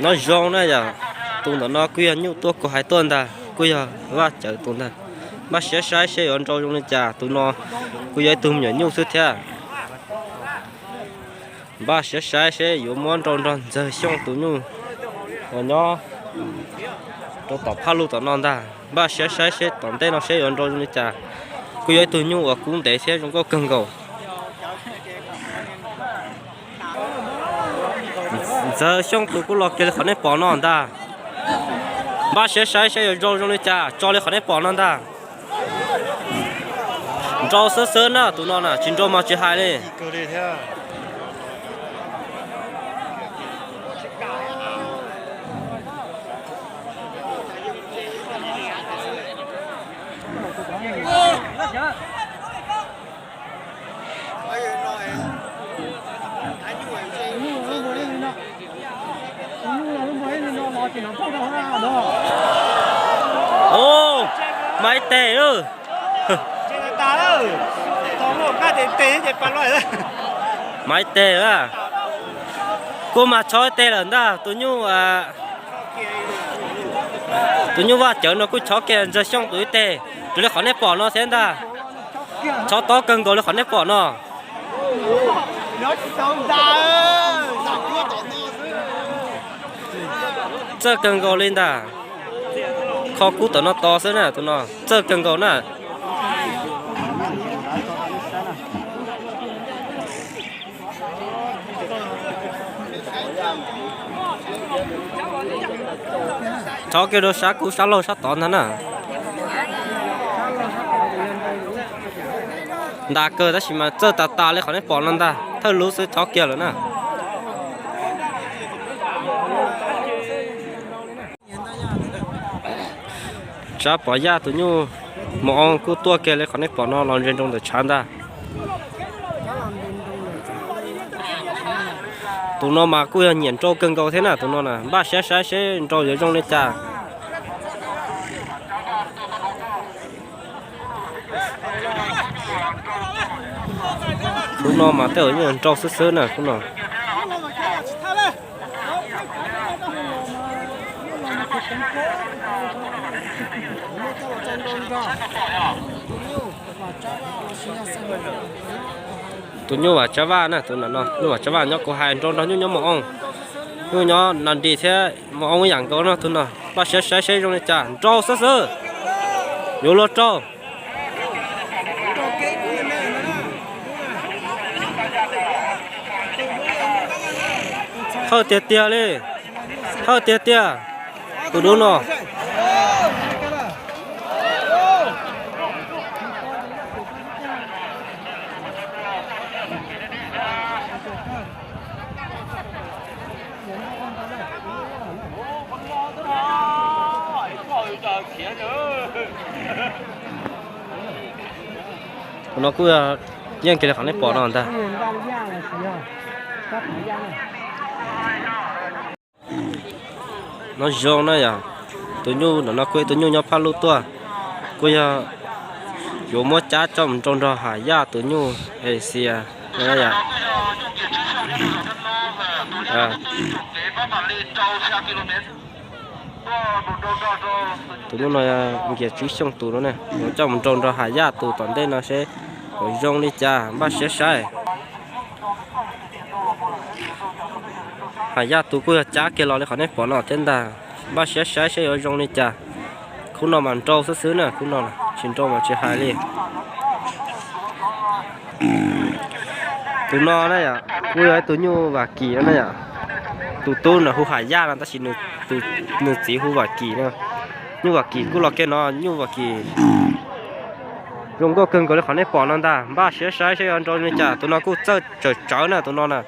Nyob zoo na yom, tus ntawm no kuj yog nyuj tuaj kuv hais tuaj ntag, kuj yog Vaj Cawv tus ntag. Npaj siab saib seb yuav nrau zoo li cas, tus no kuj yog ib tug me nyuam nyuj xwb thiab. Npaj siab saib seb yuav muab nrau nrog Ntxawg Xyooj tus nyuj uas nyob rau tom phaj lug tom no ntag. Npaj siab saib seb tom ntej no seb yuav nrau zoo li cas. Kuj yog ib tug nyuj uas kub ntev thiab zoo nkauj kawg nkaus. Ntxawg Xyooj tus kuj los kiag li qhov nej pom no ntag. Npaj siab saib seb yuav nrau zoo li cas, tso li qhov nej pom no ntag. Nrau xwb xwb na, tus no na tsis nrau mas tsis hais li. Ub, mas ib teg lawm. Mas ib teg lawm. Kuj mas chob ib teg lawm ntag, tus nyuj, tus nyuj Vaj Cawv no kuj chob kiag Ntxawg Xyooj tus ib teg, raws li qhov nej pom no thiab ntag. Chob tob kawg nkaus li qhov nej pom no. Txawj kawg nkaus li ntag. Kho kub tom no to xwb na, tus no txawj kawg nkaus na. Chob kiag rau sab kub sab laug sab tod ntag na. Ntas kawg tab sis mas txawj tas tas li qhov nej pom no ntag, thawj lub xwb chob kiag lawm na. Tsab Pov Yaj tus nyuj Mus Oo kuj tuaj kiag li qhov nej pom no los ntsia nrau ntawm tshav ntag. Tus no mas kuj yog nyiam nrau kawg nkaus thiab na, tus no na npaj siab saib seb nrau yuav zoo li cas. Khub no mas tej zaum yeej nrau xwb xwb na khub no. Tus nyuj Vam Tsab Vaj na, tus no nyuj Vam Tsab Vaj nyob kuv hais nrau nrog nyuj nyob Mus Oo. Nyuj nyob Nas Nris thiab Mus Oo ib yam nkaus no, tus no npaj siab saib seb zoo li cas, nrau xwb xwb. Yuav luag rau. Hawj tiag tiag li. Hawj tiag tiag. Tus dub no. Tus no kuj yeej kiag li qhov nej pom no ntag. Nyob zoo na yom, tus nyuj ntawm no kuj tus nyuj nyob Phaj Luj tuaj, kuj yog yuav muab cab coj mus nrau nrog Ham Yaj tus nyuj Asia no yom. Tus nyuj no Nkias Tswv Xyooj tus no ne, yuav coj mus nrau nrog Ham Yaj tus tom ntej no seb yuav zoo li cas, npaj siab saib. Ham Yaj tus kuj yog cab kiag los li qhov nej pom no thiab ntag, npaj siab saib seb yuav zoo li cas. Khub no mas nrau xwb xwb na, khub no tsis nrau mas tsis hais li. Tus no na yom, kuj yog ib tug nyuj Vam Kim no na yom. Tus tub nws hu Ham Yaj no tab sis nws txiv hu Vam Kim no. Nyuj Vam Kim kuj los kiag no, nyuj Vam Kim zoo nkauj kawg nkaus li qhov nej pom no ntag, npaj siab saib seb yuav nrau li cas. Tus no kuj txawj tsawm tsawv na, tus no na,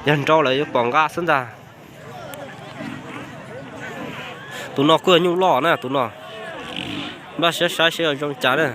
yog nrau lawm yuav pom nqa xwb ntag. Tus no kuj yog nyuj loj na, tus no npaj siab saib seb yuav zoo li cas na.